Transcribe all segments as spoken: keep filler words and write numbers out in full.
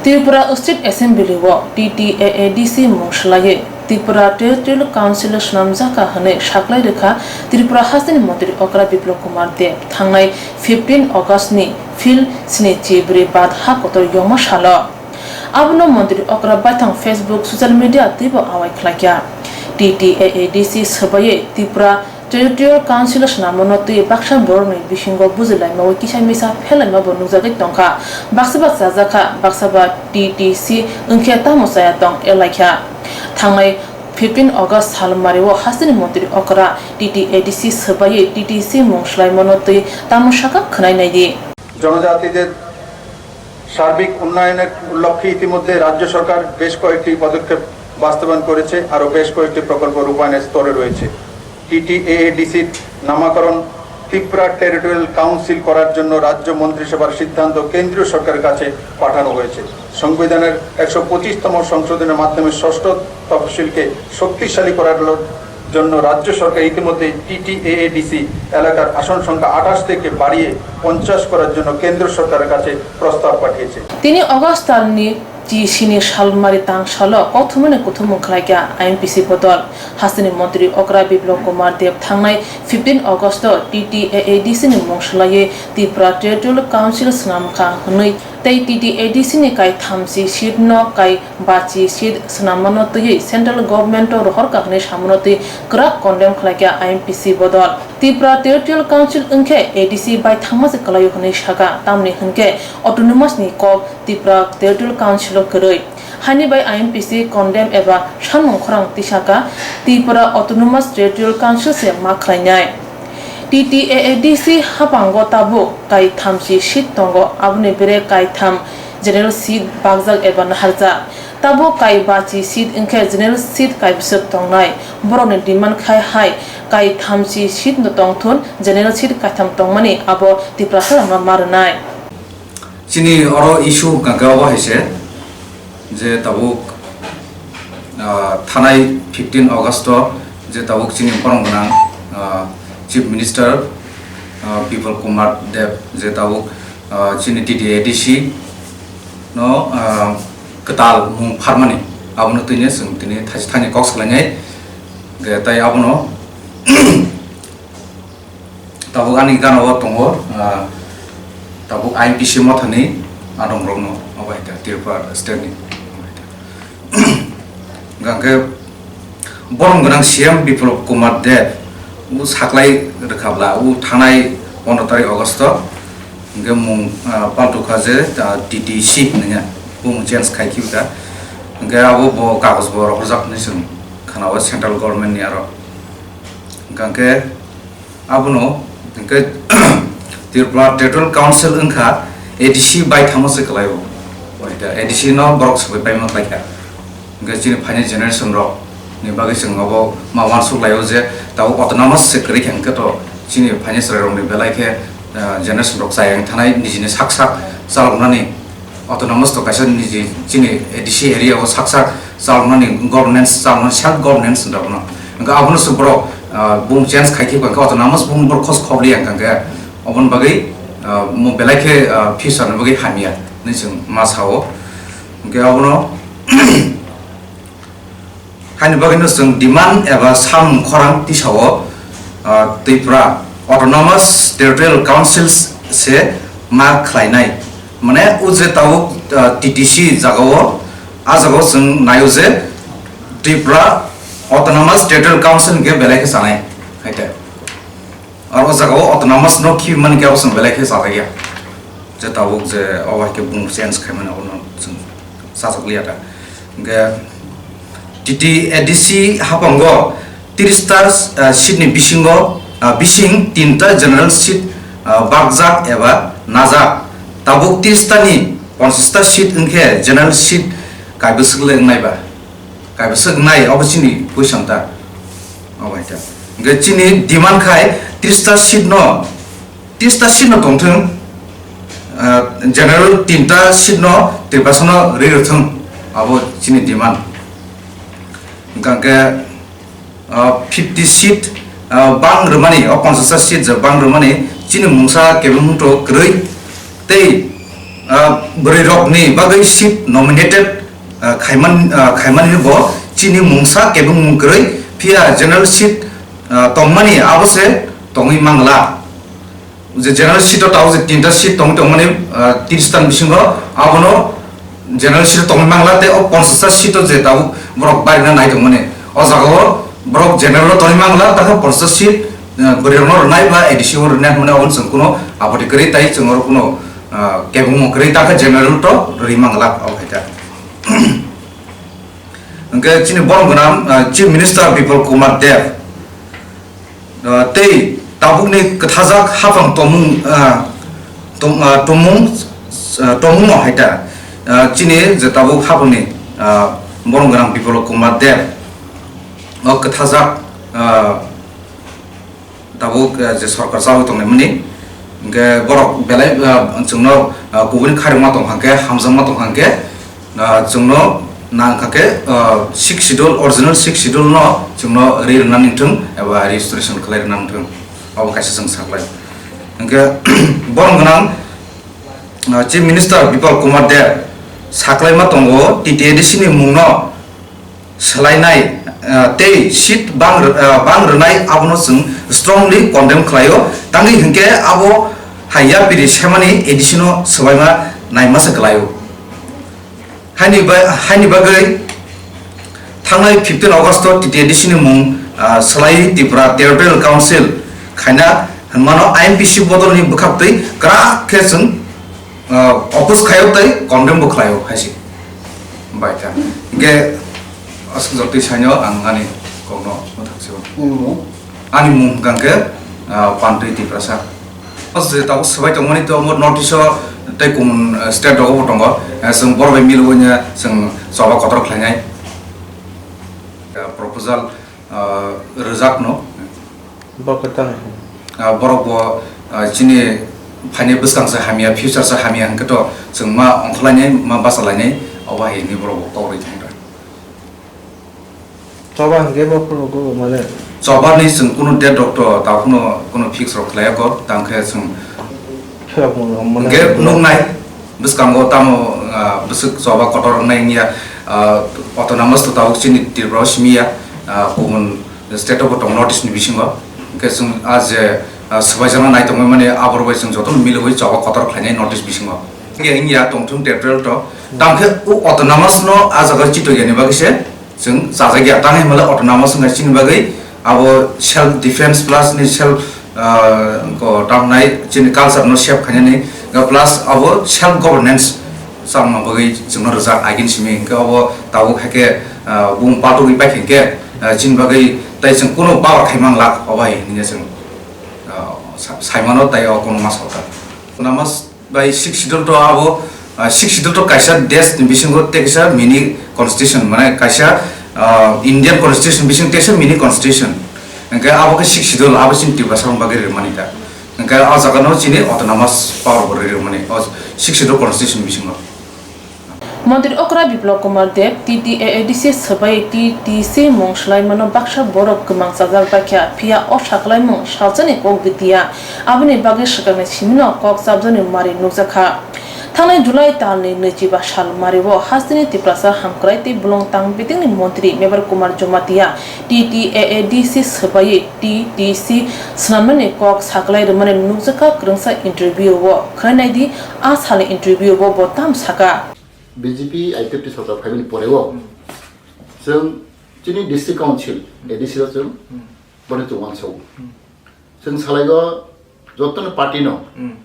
Tripura State Assembly o T T A A D C mung swlaiwi Tripura Territorial Council swnamjakha hwnwi saklai rwkha Tripura hasteni montri okra Biplab Kumar Deb thangnai fifteen August ni Phil sni chibrwi baad ha kotor yongma salo. Abono montri okra baithang Facebook, social media twibo awai khlaikha. T T A A D C swbaiwi Tripura Territorial Council swnamano twi baksa borokni bisingo bujilaimao kisa misa phelaima bo nukjagwi tongkha. Baksa ba chajakha, baksa ba T T C wngkhe tamo chaya tong elaikha. Thangnai fifteen August salmario hasteni montri okra T T A D C swbaiwi T T C mung swlaimano twi tamo sakha khwnai naidi. জনজাতিদের সার্বিক উন্নয়নের লক্ষ্যে ইতিমধ্যে রাজ্য সরকার বেশ কয়েকটি পদক্ষেপ বাস্তবায়ন করেছে, আরও বেশ কয়েকটি প্রকল্প রূপায়ণের স্তরে রয়েছে। টিটিএএডিসির নামকরণ ত্রিপুরা টেরিটোরিয়াল কাউন্সিল করার জন্য রাজ্য মন্ত্রিসভার সিদ্ধান্ত কেন্দ্রীয় সরকারের কাছে পাঠানো হয়েছে। সংবিধানের একশো পঁচিশতম সংশোধনের মাধ্যমে ষষ্ঠ তফসিলকে শক্তিশালী করার ল-, জন্য রাজ্য সরকার ইতিমধ্যে টিটিএএডিসি এলাকার আসন সংখ্যা আঠাশ থেকে বাড়িয়ে পঞ্চাশ করার জন্য কেন্দ্র সরকারের কাছে প্রস্তাব পাঠিয়েছে। Tini August talni chi sini salmari tangsalo kokthumani kuthumung khlaikha I M P C bodol. Hasteni montri okra Biplab Kumar Deb thangnai fifteen August o T T A A D C ni mung swlaiwi Tripura Territorial Council swnamkha hwnwi tei T T A D C ni kai thamchi seat no kai bachi seat swnamano twiwi central government o rohorkha hwnwi samano twi kwrak condemn khlaikha I M P C bodol. Tripura Territorial Council wngkhe A D C bai thangma se kwlaio hwnwi sakha, tamni hwnkhe autonomous ni kok Tripura Territorial Council o kwrwi. Haini bai I M P C condemn eba sanmung khorang tisakha Tripura Autonomous Territorial Council se ma khlainai. T T A A D C haphango tabuk kai thamchi seat tongo, aboni bere kai tham general seat bakjak eba naharjak. Tabuk kai bachi seat wngkhe general seat kaibwswk tongnai. Borokni demand khai hai kai thamchi seat no tongthun, general seat kaitham tongmani abo Tiprasarokno ma rwnai. Chini oro issue hwnkha khe obo hai se, je tabuk, ah, thanai fifteen August o je tabuk chini borong gwnang, ah, Chief Minister, ah, Biplab Kumar Deb je tabuk, ah, chini T T A D C no, ah, kwtal mung pharmani abono twini chwng tini thachi thani kok salainai, je tai abono tabuk ani gana o tongo, ah, tabuk I M P C mothani adongrokno, obo hai khe Tripura state ni. Hwnkhe borong gwnang C M Biplab Kumar Deb, o saklai rwkha bla, o thanai pondro tarik August o, hwnkhe mung, ah, paltukha je, ah, T T C hwnwi, bumung change khai khibika. Hwnkhe abo bo kagoj bo rohorjak hwnwi chwng khana-o central government ni aro. Hwnkhe Abono hwnkhe Tripura Territorial Council wngkha A D C bai thangma se kwlaio. Oita A D C no borok swbai paima khlaikha. Hwnkhe chini phaini generation rok ni bagwi chwng abo ma uansuk laio je tabuk autonomous se kwrwi kha hwnkhe to chini phaini chwrai rok ni belai khe, ah, generation rok chaya wng thanai nijini sak sak chaloknani Autonomous to kaisa niji chini A D C area o sak sak chaloknani governance, chaloknani self governance hwnwi abono. Hwnkhe abono se borok, ah, bung change khai khe hwnkhe autonomous bung borok khos khobli ya hwnkhe oboni bagwi, ah, mo belai khe, ah, future ni bagwi hamya hwnwi chwng ma sao. Hwnkhe abono Haini bagwino chwng demand eba samung khorang tisao, ah, Tripura Autonomous Territorial Councils se ma khlainai. Mane o je tabuk, ah, T T C jagao, a jagao chwng naio je Tripura Autonomous Territorial Council hwnkhe belai khe chanai, hai te. Aro o jagao autonomous no khibi mani khe abo chwng belai khe chajakya. Je tabuk je obo hai khe bung change khaimani abono chwng chajak liya da. Hwnkhe T T A D C haphango tris ta, ah, seat ni bisingo, ah, bising tinta general seat, ah, bakjak eba najak. Tabuk tris ta ni ponchas ta seat wngkhe general seat kaibwswk le wngnai ba? Kaibwswk wngnai, obo chini question ta. Obo hai ta. Hwnkhe chini demand khai tris ta seat no, tris ta seat no tongthwng, ah, general tinta seat no Tiprasa no ri rwthwng, abo chini demand. Hwnkhe, ah, fifty seat, ah, bang rwmani, o ponchas ta seat je bang rwmani, chini mungsa kebeng mungto kwrwi tei Ah, bwrwi rokni bagwi seat nominated, ah, khaiman, ah, khaimani bo chini mungsa kebengmung kwrwi, phiya general seat, ah, tongmani abo se tongwi mangla. Je general seat o tabuk je tinta seat tongwi tongmani, ah, tiris ta ni bisingo abono general seat o tongwi mangla, tei o ponchash ta seat o je tabuk borok barina nai tongmani, o jaga o borok general o tongwi mangla, takha ponchash ta seat, ah, bwrwi rokno rwnai ba A D C o rwnai hwnmani abo chwng kuno apoti kwrwi, tai chwng oro kuno, ah, kebengmung kwrwi, takha general to rwi mangla o hai ta. Hwnkhe chini borom gwnang, ah, Chief Minister Bipul Kumar Deb, ah, tei tabukni kwthajak haphang tomung, ah, tom-, ah, tomung, ah, tomungo hai ta, ah, chini je tabuk haphangni, ah, borom gwnang Bipul Kumar Deb o kwthajak, ah, tabuk, eh, je sorkar chawi tongnaimani, hwnkhe borok belai, eh, chwngno, eh, kubuni khairokma tong kha khe, hamjakma tong kha khe, eh, chwngno nang kha khe, eh, Sixth Schedule, original Sixth Schedule no chwngno ri rwna nangthwng eba registration khlai rwna nangthwng, abo kaisa chwng saklai. Hwnkhe borom gwnang, eh, Chief Minister Bipul Kumar Deb saklaima tongo, T T A D C ni mungno swlainai, ah, tei seat bang, ah, bang rwnai abono chwng strongly condemn khlaio, tangwi hwnkhe abo hai yapiri semani A D C no swbaima naima se kwlaio. Haini ba-, haini bagwi thangnai fifteen August o T T A D C ni mung, ah, swlaiwi Tripura Territorial Council khaina hwnmano I M P C bodolni bwkhaktwi kwrak khe chwng ah, oppose khaio tei condemn bo khlaio hai se. Bai kha. Hingke aswk jotoi saino ang ani kokno mwthang se. Nini mung? Ani mung hwnkha khe, ah, Pantwi Tiprasa. O je tabuk swbai tongmani to mo notice o tei kumun, ah, state rogo bo tongo. Ah, chwng borok bai milwino chwng choba kotor khlainai. Ah, proposal, ah, rwjakno. Bo kwtal. Ah, borok bo, ah, chini phaini bwskang se hamya, future se hamya hwnkhe to chwng ma ongkhorlainai, ma bachalainai, obo hai hinwi borok bo kok rwi thangkha. Choba hwnkhe bo phuru go mane. Choba ni chwng kunu date rok to ta kunu, kunu fix rok khlaiya kho, tang khe chwng Phirok mano, mano. Hwnkhe nuknai. Bwskango tamo, ah, bwswk choba kotor wngnai wngya, ah, autonomous to tabuk chini Tripura o simi ya, ah, kubun state o bo tongo North East ni bisingo. Hwnkhe chwng ah je, ah, swbaijakna nai tongwi mani aborok bai chwng jotono milwi choba kotor khlainai North East bisingo. Hwnkhe wngya tongthung territorial to. Tamkhe o autonomous no ah jaga chito yani bagwi se chwng chajakya. Tang hinmale autonomous wngkha chini bagwi abo self defense plus ni self ah, ko tamnai chini culture no save khainani, ga plus abo self governance changma bagwi chwngno rwjak agin simi hwnkhe abo tabuk hai khe, ah, bung patugwi paikha hwnkhe, ah, chini bagwi tai chwng kuno power khai mang lak obai hinwi chwng, ah, sa-, saimano tai o kono ma salka. Namas Bai Sixth Schedule to abo, ah, Sixth Schedule to kaisa desh ni bisingo tei kaisa mini constitution, mane kaisa, ah, Indian constitution bisingo tei kaisa mini constitution. Hwnkhe abo khe Sixth Schedule, abo chini Tiprasa rok bagwi rimani ta. Hwnkhe o jaga no chini autonomous power bo rimani, o Sixth Schedule constitution bisingo. Montri okra Biplab Kumar Deb T T A A D C swbai T T C mung swlaimano baksa borok kwmang chajak baikha, phiya o sakhlaimung salsani kok gitiya. Aboni bagwi swkangni simino kok chapjakni mari nukjakha. Thangnai July talni nwichiba sal mario hasteni Tiprasa hamkrai tei bolong tang bitingni montri Mebar Kumar Jamatia T T A A D C swbaiwi T T C swnamnani kok saklai rwmani nukjakha kwrwngsa interview o. Khwnai naidi a salni interview o bo tamo sakha. B J P I P F T sorkar phaimani poreo chwng chini district council A D C o chwng boni chwng uansao. Chwng salaigo jotono party no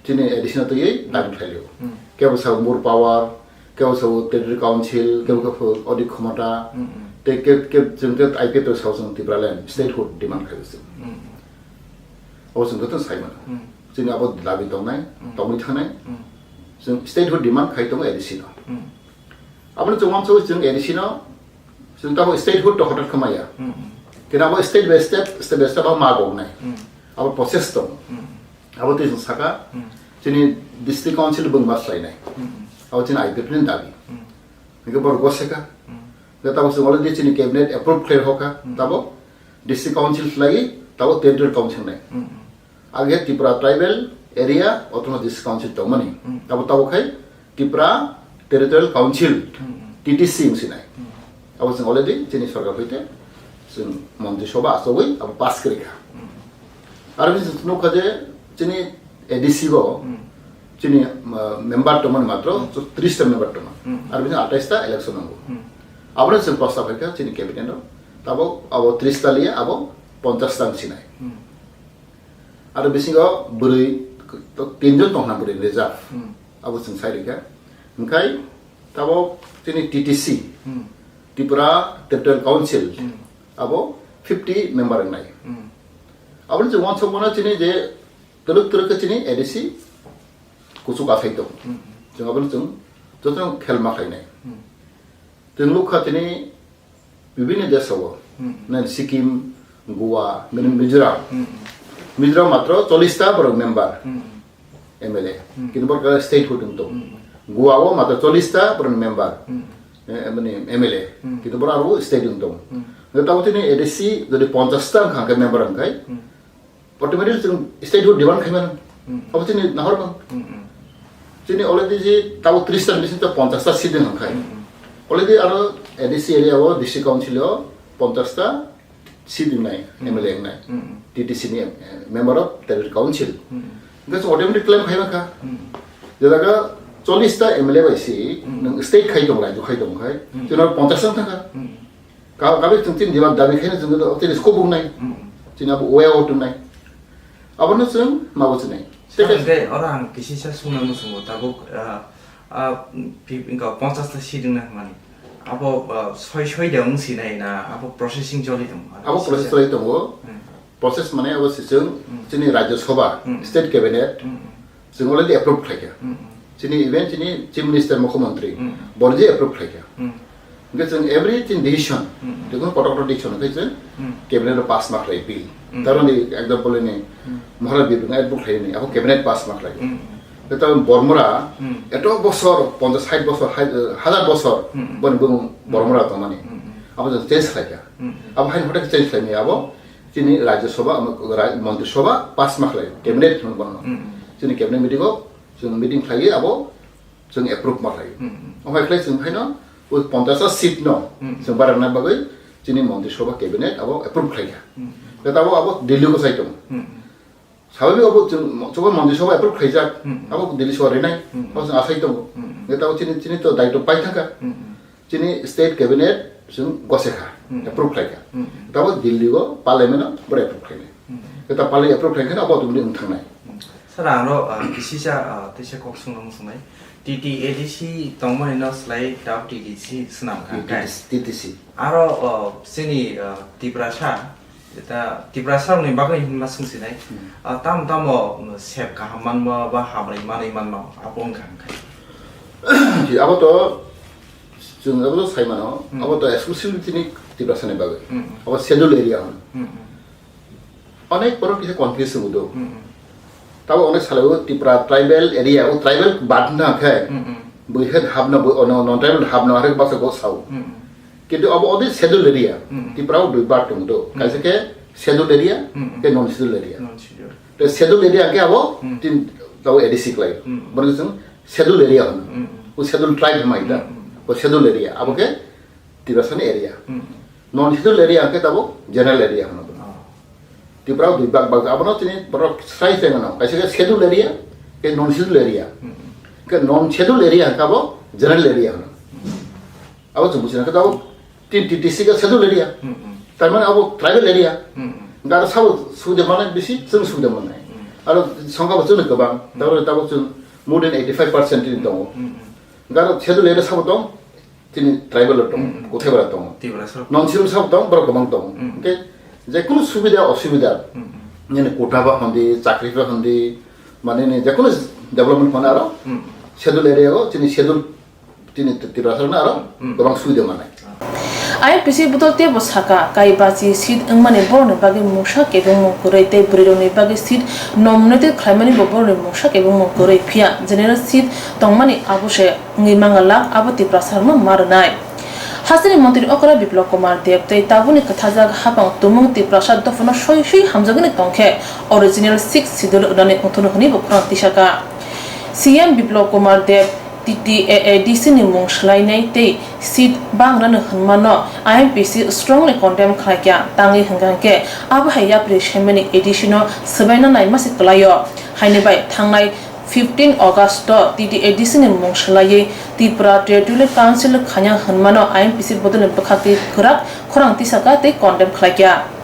chini A D C no twiwi dabi khlaio. Kebo sao more power, kebo sao territory council, kebo kebo odi khomota, tei ke, ke, chwng ke I P F T sao chwng Tipraland statehood demand khlaio chwng. Abo chwng jotono sai mano. Chini abo dabi tongnai, tongwi thangnai. Chwng statehood demand khai tongo A D C no. Aboni chwng uansao chwng A D C no, chwng tamo statehood to hotot khe maya. Khe abo state by state, state by state abo ma gongnai. Abo process tongo. Abo twi chwng saka, chini district council bwng ma swlainai. Abo chini I P F T ni dabi. Hingke borok goseka. Hingke tabok chwng already chini cabinet approve khlai rokha. Tabok district council khlai, tabok territorial council nai. Age Tripura Tribal Area Autonomous District Council tongmani. Abo tabok khai Tripura Territorial Council, Hmm. T T C wng sinai. Hmm. Abo chwng already chini sorkar hoite chwng Montri Sobha achogwi abo pass kwrwi kha. Hmm. Aro bini chwng nukha je chini A D C bo Hmm. chini, uh, member tongmani matro Hmm. tris ta member tongma. Hmm. Aro bini atais ta election nango. Hmm. Abono chwng prosta phaikha chini cabinet o. Tabok abo tris ta liya abo ponchash ta wng sinai. Hmm. Aro bisingo bwrwi to tinjon tongna bwrwi reserve. Hmm. Abo chwng sai rikha. Hwnkhe tabok chini T T C, Hmm. Tripura Territorial Council, Hmm. abo fifty member wngnai. Hmm. Aboni chwng wansukmano chini je twrwk twrwk khe chini A D C kuchuk athai tong. Hmm. Chwng aboni chwng jotono khel ma khlainai. Hmm. Chwng nukha chini bibhinno desh o, Hmm. nai Sikkim, Goa, Mini-, Mizoram. Hmm. Mizoram matro chollish ta borok member, Hmm. M L A. Hmm. Kintu borok statehood wng tong. Hmm. Goa o matro chollish ta borok member, Hmm. eh, mani M L A. Hmm. Kintu borok aro state wng tong. Hmm. Hwnkhe tabok chini A D C jodi ponchash ta wngkha hwnkhe member wngkhai, Hmm. Automatically chwng statehood demand khaimano. Hmm. Abo chini nahormang. Hmm, hmm. Chini already je tabuk tris ta ni bisingo ponchash ta seat wng kha. Hmm, hmm. Already aro A D C area o, district council o ponchash ta seat wngnai, Hmm. M L A wngnai. Hmm, hmm. T T C ni, eh, member of territorial council. Hmm. Hwnkhe chwng automatic claim khaima kha. Hmm. Je jaga chollish ta M L A bai se Hmm. nwng state khai tong, rajyo khai tong khai, Hmm. chwng aro ponchash ta thang kha. Hmm. Ka-, kabe chwng chini demand dabi khaina chwng chini scope wngnai. Mm. Chini abo way out wngnai. Abono chwng mabo chwnai. Sir, hwnkhe oro ang kisisa sungna muchungo tabuk, ah, ah, pi-, wngkha ponchash ta seat wngna hwnmani. Abo, ah, soi soi de wng sinai na abo processing choli tongo? Abo process choli tongo. Hmm. Process mane abo se chwng Mm. chini Rajya Sabha, Mm. State Cabinet, Mm. chwng already approve khlaikha. Mm. Chini even chini Chief Minister, Mukhyamantri, Mm. borok je approve khlaikha. Mm. Hwnkhe chwng everything decision, Mm. jekunu kotor kotor decision khe chwng Mm. Cabinet o pass ma khlai bill. Mm. Taroni example ni Mm. Maharaj bill no approve khlai ni, abo Cabinet pass ma khlai. Mm. Tei bormora Mm. eto bosor, ponchash sait bosor, hai-, hazar bosor, Mm. boni bumung Mm. bormora tongmani. Mm. Abo chwng change khlaikha. Mm. Abo haino hothai change khlaimani abo, Chini Rajya Sabha, um, Ra-, Montri Sabha pass ma khlai, cabinet hwnwi bono. Mm, mm. Chini cabinet meeting o chwng meeting khlaiwi abo chwng approve ma khlai. Mm, mm. Omo hai khlai chwng haino o ponchash ta seat no Mm, mm. chwng barana bagwi chini Montri Sabha cabinet abo approve khlai kha. Mm, mm. Khe abo, abo Delhi o sai tongo. Mm, mm. Sababik abo chwng mo-, chwng Montri Sabha approve khlaijak, Mm, mm. abo Delhi Sabha rinai, Mm, mm. abo chwng asai tongo. Mm, mm. Khe abo chini, chini to daitw pai thangkha. Mm, mm. Chini state cabinet chwng gose kha, Hmm. approve khlai kha. Hmm. Tabo Delhi o parliament o bwrwi approve khlainai. Hmm. Khe ta parliament approve khlai khe abo automatic wng thangnai. Hmm. Sir, ang ro, ah, kisisa, ah, teisa kok sungna muchungnai. T T A D C tongmani no slai tao T T C swnam kha, T T C, kai? T T C. Aro, ah, chini, ah, Tiprasa, eta Tiprasa rokni bagwi hinma sungsinai. Hmm. Ah, tamo tamo, um, sep kaham manma ba hamri manwi manma abo wng kha, kai? Abo to Chwng abo to sai mano, Hmm. abo to exclusively chini Tiprasa ni bagwi. Hmm. Abo schedule area hwn. Hmm, hmm. Onek borok kisa confuse wngdo. Hmm, hmm. Tabo onek salai o Tipra tribal area, o tribal bad na khe, Hmm, hmm. bui het habna, bui ono, non tribal habna, arek basa go sao. Hmm, hmm. Kintu abo odi schedule area, Hmm. Tipra o dui bad tong do. Hmm. Kaisa khe schedule area, Hmm, hmm. khe non schedule area. Non schedule. Te schedule area khe abo Hmm. tin tabo A D C klai. Hmm. Borok chwng Schedule area hwn. Mm, mm. O schedule tribe hwnma ita. Mm, mm. O schedule area. Abo khe Tiprasani area. Mm, mm. Non schedule area hwnkhe tabuk general area hwno. Oh. Tipra o dui bag bag. Abono chini borok srai se mano. Kaisa khe schedule area, khe non schedule area. Mm, mm. Khe non schedule area hwnkhe abo general area hwno. Mm. Abo chwng buchina khe tabuk tin T T C khe schedule area. Mm, mm. Tar mane abo tribal area. Mm, mm. Hwnkhe aro sabo subida mannai bisi, chwng subida mannai. Mm. Aro songkha bo chwngno kwbang. Mm. Tabuk tabuk chwng more than eighty five percent chini tongo. Mm, mm. Hwnkhe aro schedule area sabo tong, chini tribal rok tongo, Mm, mm. Kothai bara tongo. Tiprasa rok. Non schedule sabo tong, borok kwbang tongo. Mm. Hwnkhe jekunu subida osubida, Mm, mm. nini kota ba hwndi, chakri ba hwndi, mane ni jekunu development hwnwi aro Mm. schedule area o chini schedule Tini Tiprasa rokno aro Hmm. kwbang subida manai. I N P C budol teibo saka, kaibachi seat wngmani borokni bagwi mungsa kebengmung kwrwi tei bwrwirokni bagwi seat nominated khlaimani bo borokni mungsa kebengmung kwrwi, phiya general seat tongmani abo se wngwi mangala, abo Tiprasa rokno ma rwnai. Hasteni montri okra Biplab Kumar Deb tei tabukni kwthajak haphang tumung Tiprasa dophano soi soi hamjagwi tongkhe original sixth schedule rwnani wngthokno hwnwi bo khorang tisaka. C M Biplab Kumar Deb TTAADC ni mung swlainai tei seat bangrano hwnmano INPC strongly condemn khwlaikha, tangwi hwnkha hwnkhe abo hai yapri saimani ADC no swbaina naima se kwlaio. Haini bai thangnai fifteen August o TTAADC ni mung swlaiwi Tripura Territorial Council khaina hwnmano INPC bodolni bwkhaktwi kwrak khorang tisakha tei condemn khwlaikha.